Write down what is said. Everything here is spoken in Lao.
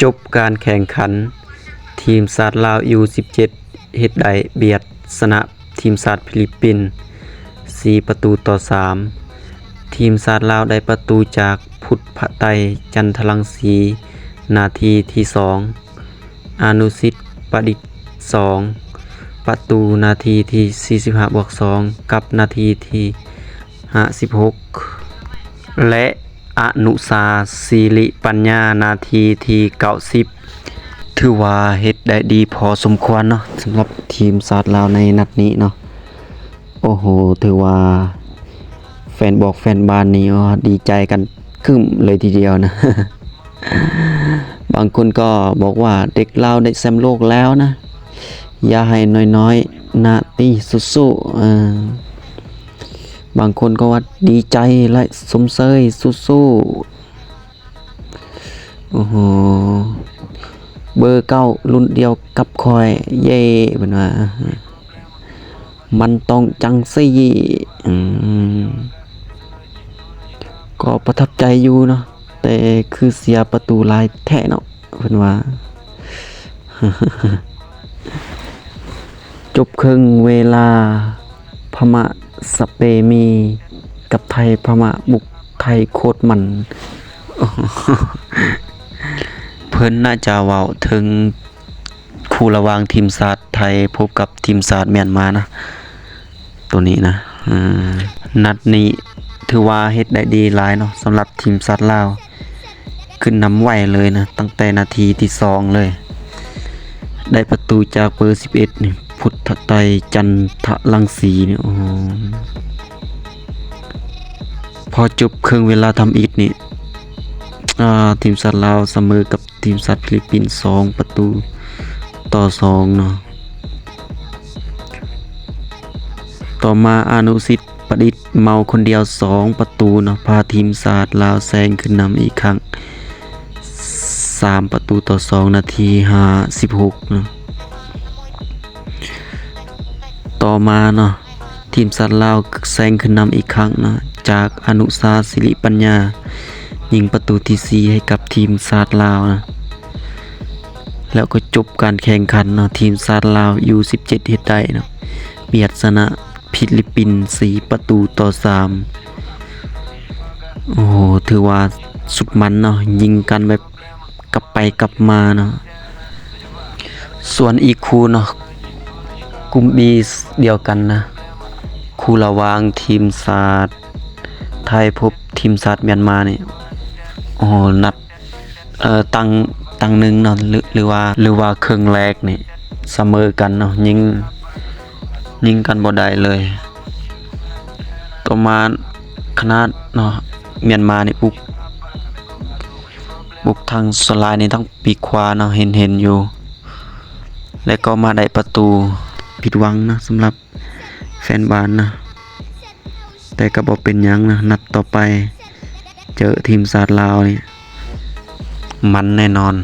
ຈົບການແຂ່ງຂັນ, ທີມຊາດລາວ ຢູສິບເຈັດ ເຮັດໄດ້ບຽດຊະນະທີມຊາດຟີລິບປິນ ສີ່ປະຕູຕໍ່ສາມ. ທີມຊາດລາວໄດ້ປະຕູຈາກ ພຸດພະໄຕ ຈັນທະລັງສີ ນາທີທີສອງ, ອານຸສິດ ປະດິດ ສອງປະຕູ ນາທີທີສີ່ສິບຫ້າບວກສອງ ກັບນາທີທີຫ້າສິບຫົກ ແລະ ອະນຸສາ ສິລິປັນຍາ ນາທີທີເກົ້າສິບ. ຖືວ່າເຮັດໄດ້ດີພໍສົມຄວນເນາະ ສຳລັບທີມຊາດລາວໃນນັດນີ້ເນາະ. ໂອ້ໂຫ ຖືວ່າແຟນບອກແຟນບານນີ້ ໂອ້ ດີໃຈກັນກຶ້ມເລີຍທີດຽວນະ. ບາງຄົນກໍບອກວ່າ ເດັກລາວໄດ້ແຊມໂລກແລ້ວນະ, ຢ່າໃຫ້ນ້ອຍໆນະຕິ ສູ້ໆ. ເອີ ບາງຄົນກໍວ່າ ດີໃຈ ແລະ ຊົມເຊີຍ ສູ້ໆ. ໂອ້ໂຫ ເບີເກົ້າ ລຸ້ນດຽວກັບຂ້ອຍ ເຢ້ ເພິ່ນວ່າ ມັນຕ້ອງຈັ່ງຊີ້. ອືມ ກໍປະທັບໃຈຢູ່ເນາະ ແຕ່ຄືເສຍປະຕູຫຼາຍແທ້ເນາະ ເພິ່ນວ່າ. ຈົບເຄິ່ງເວລາ ພະມ້າສະເປມີກັບໄທ, ພະມ້າບຸກໄທໂຄດມັນ. ເພິ່ນໜ້າຈະເວົ້າເຖິງຄູ່ລະຫວ່າງທີມຊາດໄທພົບກັບທີມຊາດມຽນມານະ ໂຕນີ້ນະ. ເອີ ນັດນີ້ຖືວ່າເຮັດໄດ້ດີຫຼາຍເນາະ ສຳລັບທີມຊາດລາວ. ຂຶ້ນນຳໄວເລີຍນະ ຕັ້ງແຕ່ນາທີທີສອງເລີຍ. ໄດ້ປະຕູຈາກເບີສິບເອັດນີ້ ພຸດທະໄຕ ຈັນທະລັງສີນີ້. ໂອ້ໂຫ ພໍຈົບເຄິ່ງເວລາທຳອິດນີ້ ອາ ທີມຊາດລາວສະເໝີກັບທີມຊາດຟີລິບປິນ ສອງປະຕູຕໍ່ສອງເນາະ. ຕໍ່ມາ ອານຸສິດ ປະດິດ ເມົາຄົນດຽວ ສອງປະຕູເນາະ ພາທີມຊາດລາວແຊງຂຶ້ນນຳອີກຄັ້ງ ສາມປະຕູຕໍ່ສອງ ນາທີຫ້າສິບຫົກເນາະ. ຕໍ່ມາເນາະ ທີມຊາດລາວແຊງຂຶ້ນນຳອີກຄັ້ງເນາະ ຈາກ ອະນຸສາ ສິລິປັນຍາ ຍິງປະຕູທີສີ່ໃຫ້ກັບທີມຊາດລາວນະ ແລ້ວກໍຈົບການແຂ່ງຂັນເນາະ. ທີມຊາດລາວ ຢູສິບເຈັດ ເຮັດໄດ້ເນາະ ບຽດຊະນະ ຟີລິບປິນ ສີ່ປະຕູຕໍ່ສາມ. ໂອ້ໂຫ ຖືວ່າສຸດມັນເນາະ ຍິງກັນແບບກັບໄປກັບມາເນາະ. ສ່ວນອີກຄູ່ເນາະ ກຸ່ມບີດຽວກັນນະ ຄູ່ລະຫວ່າງທີມຊາດໄທພົບທີມຊາດມຽນມານີ້ ໂອ້ໂຫ ນັດ ເອີ ຕັ້ງ ຕັ້ງໜຶ່ງເນາະ ຫຼື ຫຼືວ່າ ຫຼືວ່າເຄິ່ງແລກນີ້ສະເໝີກັນເນາະ ຍິງ ຍິງກັນບໍ່ໄດ້ເລີຍ. ຕໍ່ມາຂະໜາດເນາະ ມຽນມານີ້ບຸກ ບຸກທາງສ່ວນຫຼາຍນີ້ທາງປີກຂວາເນາະ ເຫັນ ເຫັນຢູ່ ແລະ ກໍມາໄດ້ປະຕູ. ຜິດຫວັງເນາະ ສຳລັບ ແຟນບານນະ ແຕ່ກໍບໍ່ເປັນຫຍັງນະ ນັດຕໍ່ໄປເຈີທີມຊາດລາວນີ້ມັນແນ່ນອນ.